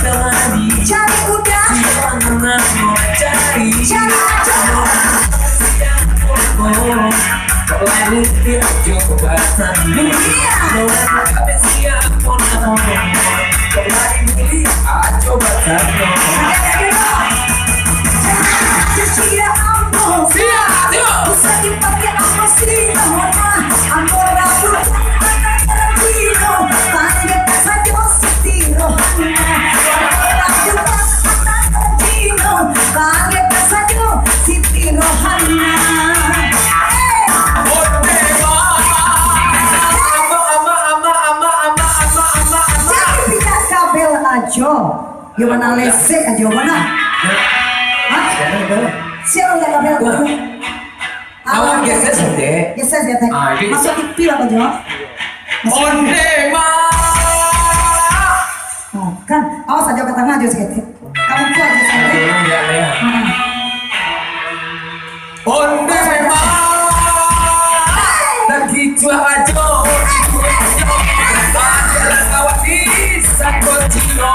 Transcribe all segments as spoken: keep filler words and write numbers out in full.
Cari udah. Cari aja. Iya. Siap, siap. Jadi pijak kabel ajo. Yo, mana lesek ajo, mana? Hah? Siapa yang kabel ajo? Awan geser sajo. Geser sajo, teh. Ah, gitu. Masuk T V lah, Pak Jo. Masuk T V. Onde, Mak. Oh, kan, awas aja ke tengah aja sikit. Kamu kuat aja sikit. Iya, iya. Hmm. Onde, Mak. Takicuah ajo. Kawati, sakocilo.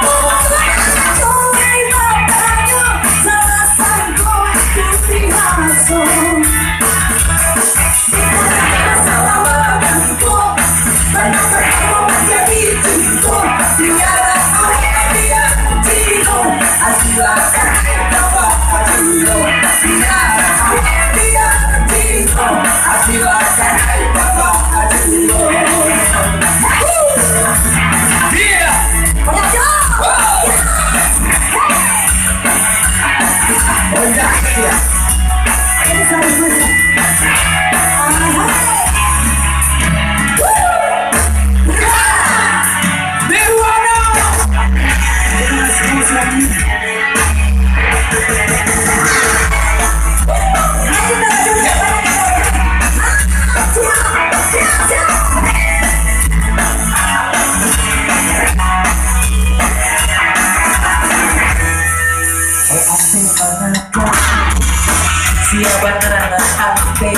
Siapa nama Ante?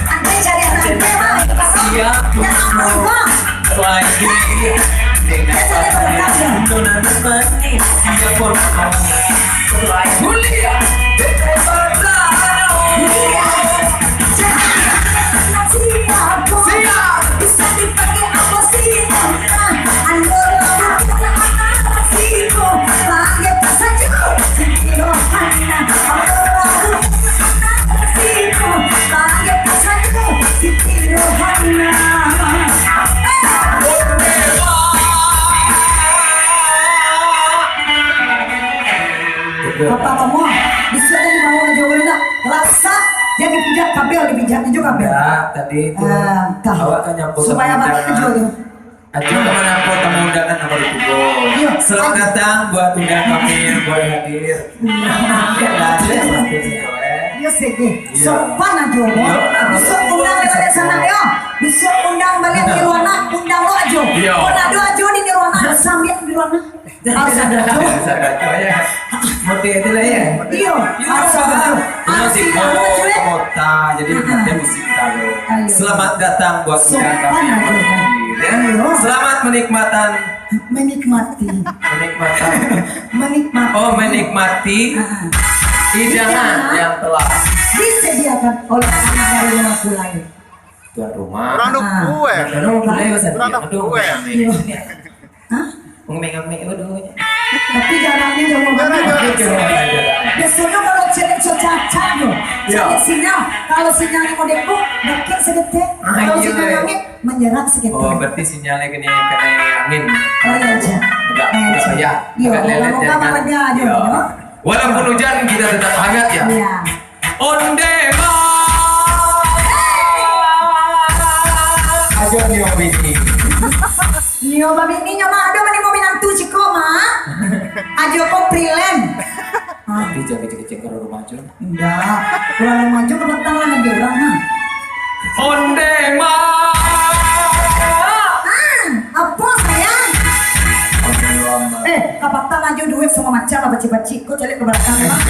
Ante cari anak Ante, Bang. Siapa? Lagi. Siapa? Mulia. Siap. Bisa dipakai apa sih? Bapak kamu, bisa jadi mau aja udah nak. Rasa jadi pijak kabel, dipijak juga kabel. Ya, tadi itu. Ah, dah. Awak kan nyampur supaya apa aja tuh. Ajo ka manampuah tamu undangan nomor tigo. Iyo. Selamat datang buat undangan kami yang boleh hadir. Iya. Ya, hadir pasti, eh. Iya, sih. Iya. Sopan ajo, Bo. Iya. Bisuak undang baliak sanak, yo. Bisuak undang baliak Nirwana, undang lo ajo. Iya. Kalau ado ajo di Nirwana, sambil Nirwana. Harus ado ajo. Harus ado ajo, ya. Model itu lah, ya. Iyo, harus ado ajo. Harus ado ajo, ya. Kota, jadi nanti musik kita lo. Ayo. Selamat datang buat undangan kami yang boleh hadir, ya. Ayo. Selamat menikmatan. Menikmati. Menikmati. Menikmati. Oh, menikmati. Ah. Hidangan yang telah disediakan oleh anak dari rumah pulai. Tuan rumah. Orang dukun, eh. Orang dukun, eh. Orang dukun, eh. Hah? Mengamik-ngamik dulu. Tapi jaraknya jauh banget. Jarak jauh. Biasanya kalau cewek so cacat tuh, cari sinyal. Kalau sinyalnya mau dekat, dekat sedikit. Ah, kalau sinyal angin, menyerang sedikit. Oh, berarti sinyalnya kena, kena angin. Oh, iya, iya. Agak, agak payah. Iya, agak lelet, moga-moga ya, kan? Marga aja, ya. Walaupun hujan, kita tetap hangat, ya. Iya. Onde, Mak. Ajo nio babini. Nio babini nyo, Mak. Aduh, mending mau minantu ciko, Mak. Ajo ko freelance. Ah. Tapi jangan kecil-kecil ke rumah ajo. Ndak. Kalau rumah ajo kebetulan ada orang, Mak. Onde, Mak. Ah, apa, sayang? Onde, Mak. Eh, kapatang ajo duit sama macam apa cipacik. Kau cari ke belakang, Mak.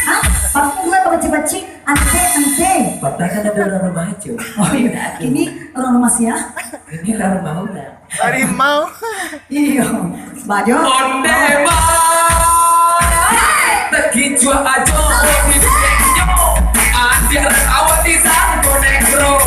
Hah? Patang duit apa cipacik? Ante, ante. Patang kan ada orang rumah ajo. Oh, iya. Ini orang rumah siapa? Ini orang rumah orang. Harimau. Iyo. Bajo. Onde. Jua ajo di dunia, adiak awak di Santo Negro.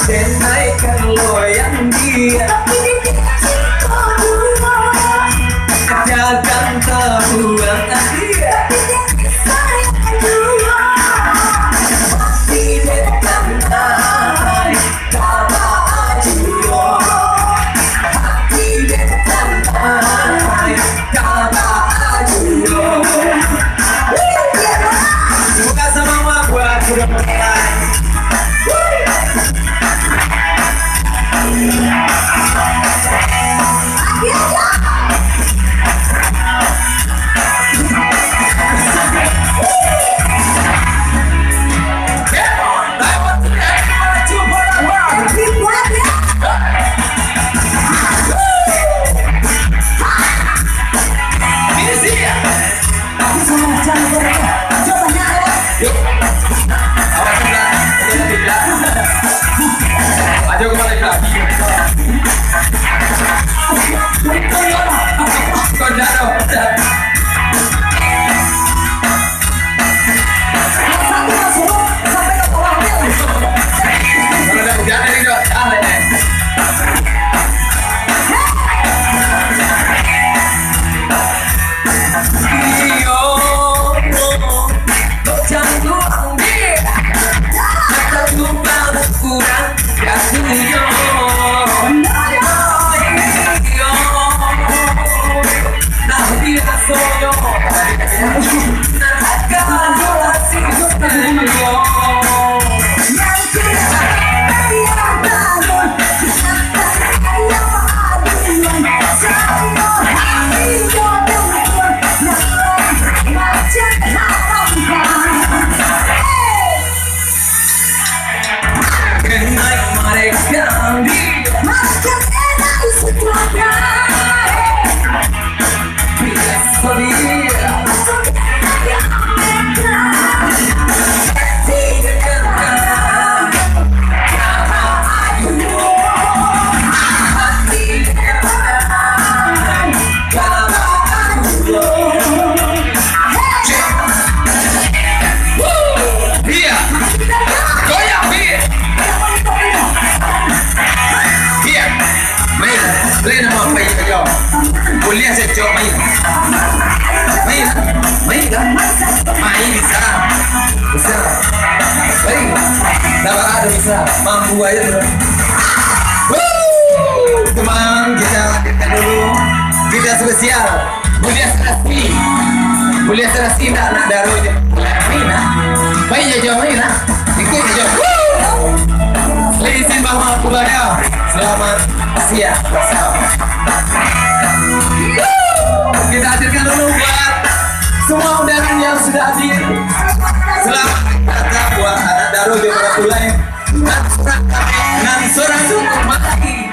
Denai kalau yang dia, tapi dia cinta dua. Jangan tahu yang dia, tapi dia sayang dua. Tapi dia tenang, tak baju. Tapi dia tenang, tak baju. Buka sama-sama buat sudah. Aku sama macam kau. Coba nak, ya. Yuk. Awak sudah, sudah tidak. Ajo kembali lagi. Kau jatuh. Satu masuk, sampai ke bawah. Kalau dah hujan, ini dah, ah, ini. Iya. Goyang, Pi. Iya. Main. Boleh nama main saja. Boleh saja main. Main. Main kan? Main bisa. Bisa. Baik. Dah ada bisa. Mampu aja tu. Wuh. Teman, kita lanjutkan dulu. Kita spesial. Buliah serasi. Buliah serasi nak, nak daruh je. Main lah. Main je, Jo, main lah. Ikut je, Jo. Woo! Izin bahwa kepada selamat siang bersama. Kita hadirkan dulu buat semua undangan yang sudah hadir. Selamat datang buat anak daruh di Baratulai. Nan surang, nan surang sungguh mati.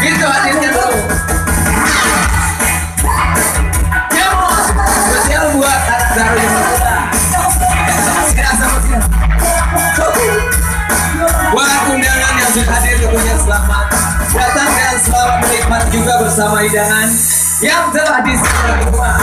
Itu hadirnya tu. Demo spesial buat anak daruh yang muda. Siap sama siap. Buat undangan yang sudah hadir tentunya selamat datang dan selamat menikmati juga bersama hidangan yang telah disediakan.